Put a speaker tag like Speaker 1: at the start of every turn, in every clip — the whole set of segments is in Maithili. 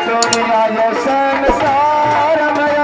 Speaker 1: दुनिया ये संसार में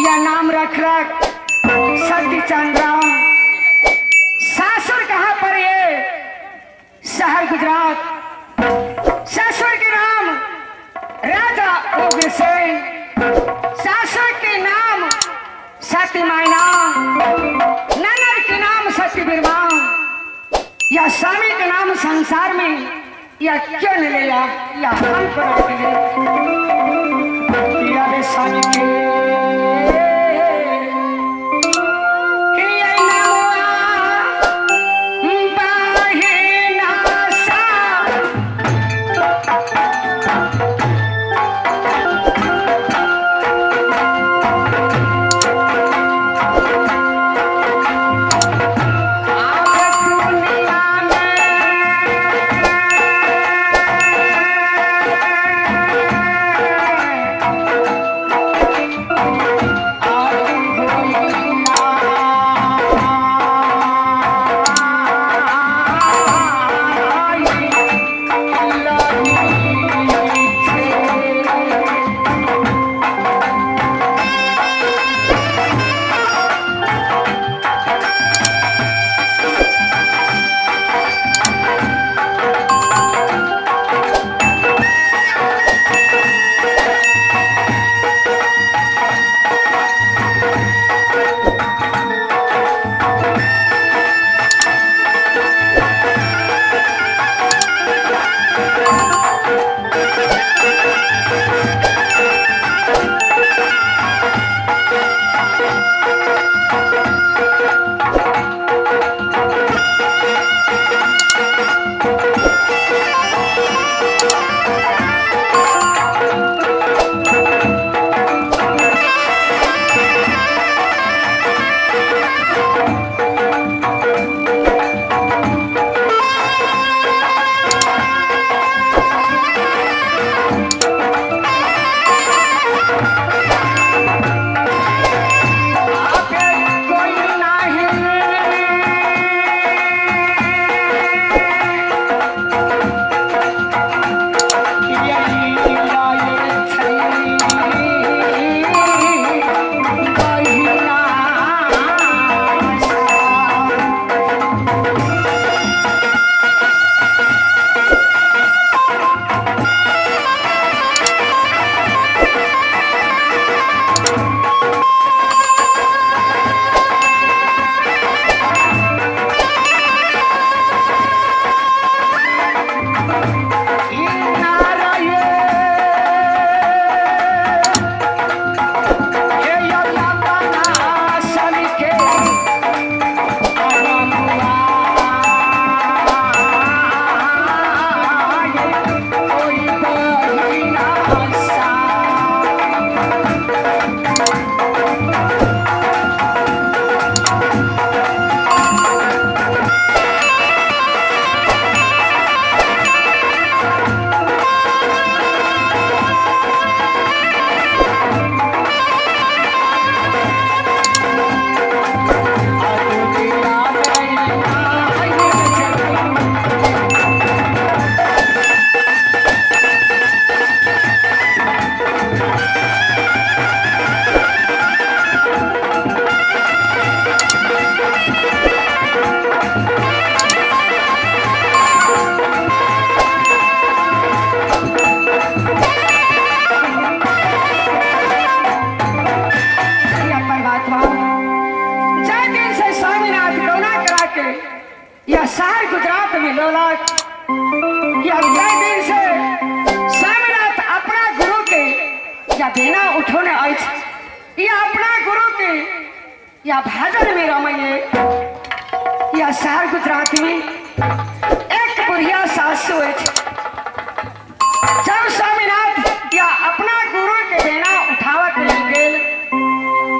Speaker 2: या नाम रख रख सत्य चंद्राम। सासुर कहाँ पर ये? शहर गुजरात। ससुर के नाम राजा उग्रसेन, सासुर के नाम सती मायना, ननद के नाम सती बिरमा, या स्वामी के नाम संसार में या क्यों न ले या हम को ले या स्वामी के या शहर गुजरात में लोलाक या जय दिन से स्वामीनाथ अपना गुरु के या देना उठोने अछि या अपना गुरु के या भाजन में रमैये या शहर गुजरात में एक बुढ़िया सासू अछि। जब स्वामीनाथ या अपना गुरु के देना उठावत गेल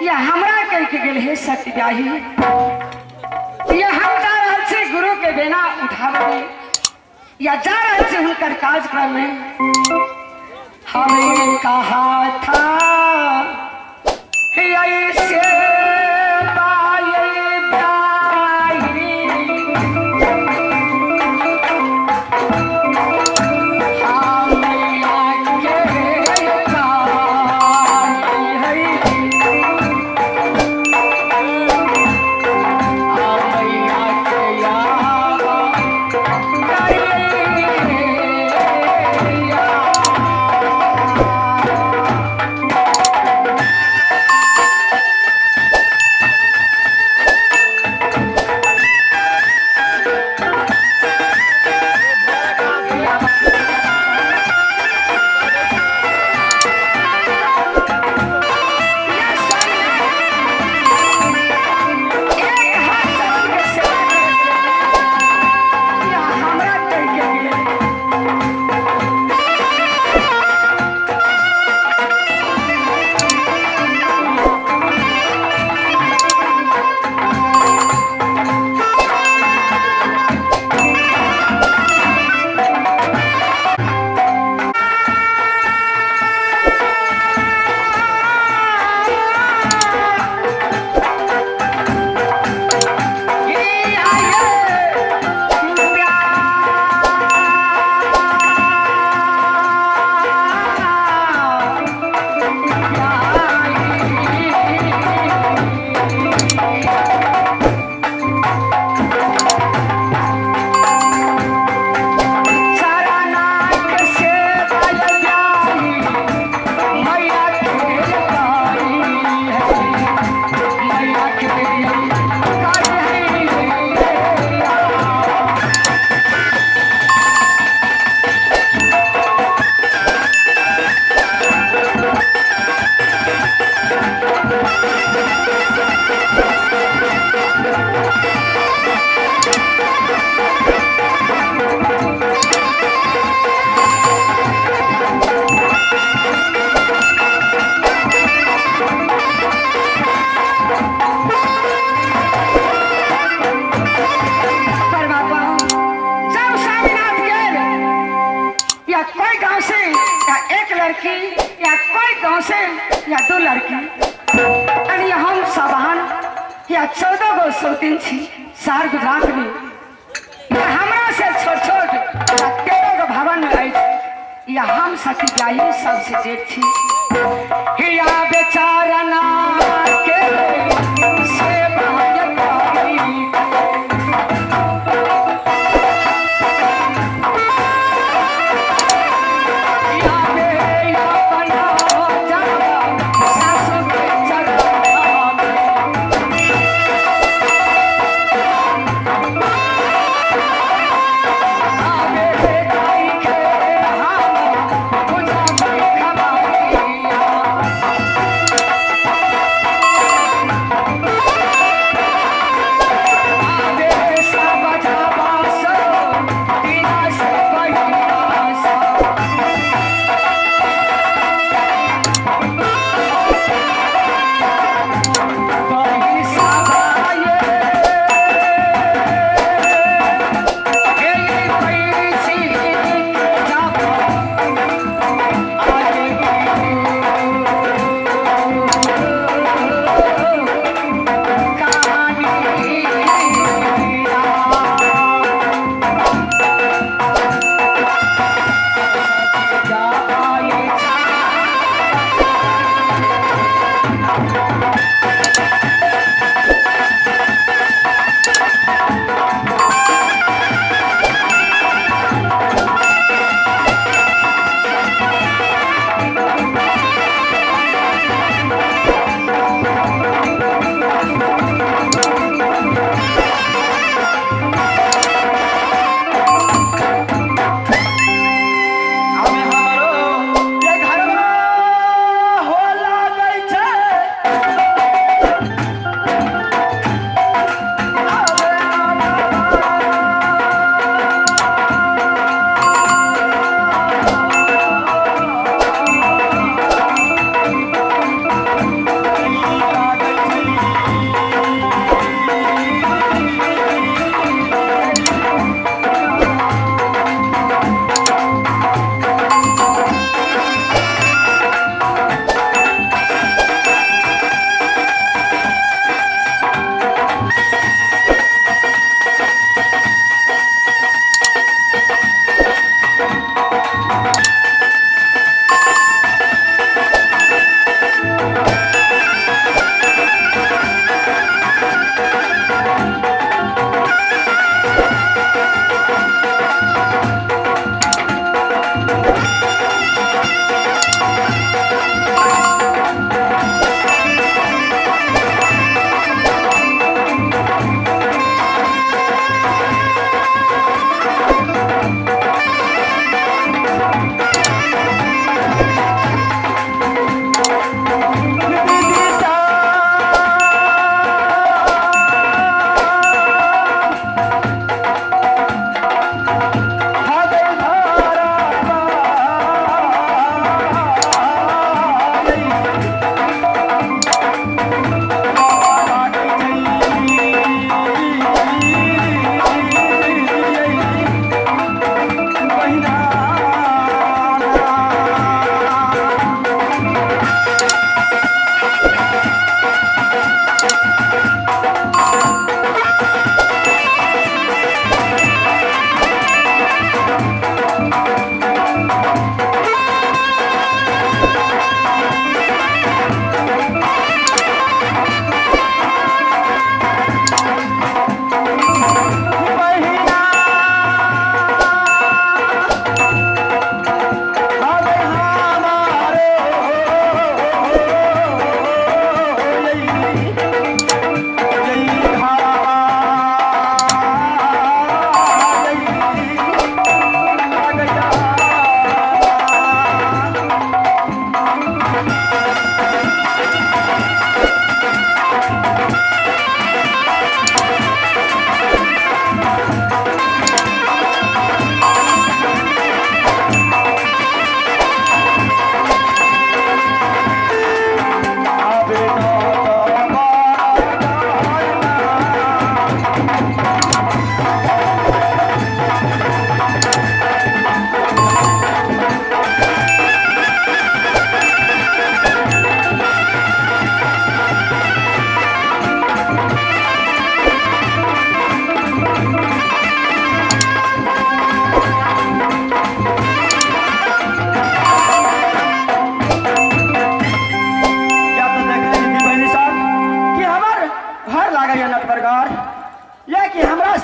Speaker 2: या हमरा कह के गेल हे सत्यव्याही या हम जा रहल छी गुरु के बेना उठावे या जा रहल छी हुनकर कार्यक्रम में। हमें कहा था ऐसे बाई बाई हमें आके है। दू लड़की यानी हम सबान या 14 गो सौतीन छी सार गुजरात में। हमरा से छोट छोट 13 गो भवन में अछि या हम सती जाई सबसे जेठ छी। या बेचारा ना के सेवा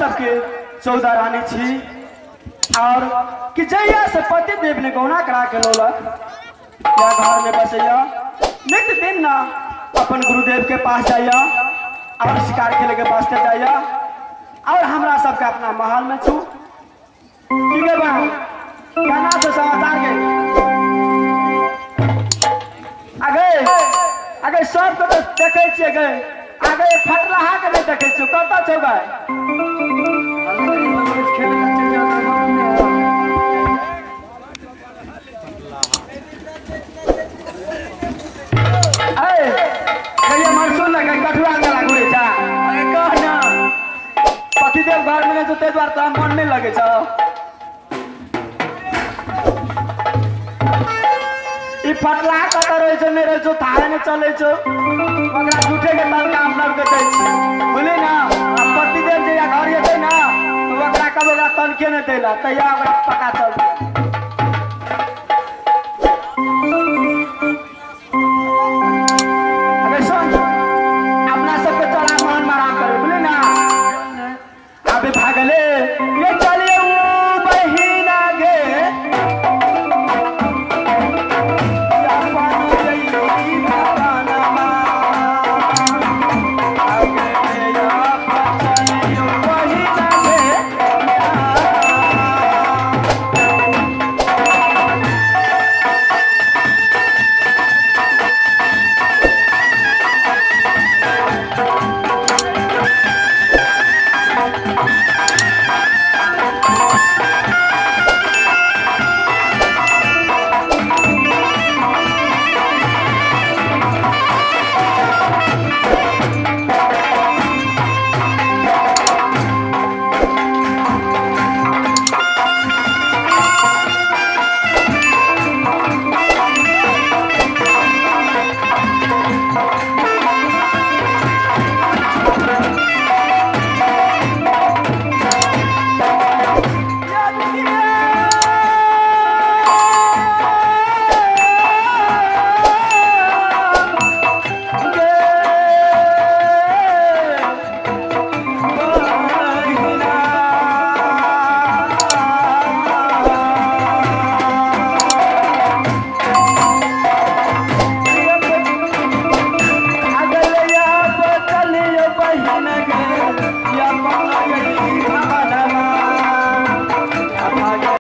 Speaker 1: सबके 14 रानी छी और कि जहिया से पति देव ने गौना करा के लौलक या घर में बसैया नित दिन ना अपन गुरुदेव के पास जाइया और शिकार खेले के वास्ते जाइया और हमरा सबके अपना महल में छू। ठीक है बा गाना से समाचार के आगे आगे सब के तो देखे छियै गे आगे फटलाहा के नहीं देखे छियै कतऽ छौ गे कहिया मरसुन ना कहीं कठुआ गला घुरे छा अरे कह ना पतिदेव घर में नहीं तो ताहि दुआरे तोरा मन नहीं लगे छौ। ई फटला कतऽ रहै छौ नहि रहै छौ थाहे नहि चलै छौ ओकरा झूठे के तनका हम सब के दै छी बुझली ना। आ पतिदेव जहिया घर जेतै ना तऽ ओकरा कब ओकरा तनके नहि दैला तहिया ओकरा पता चलतै।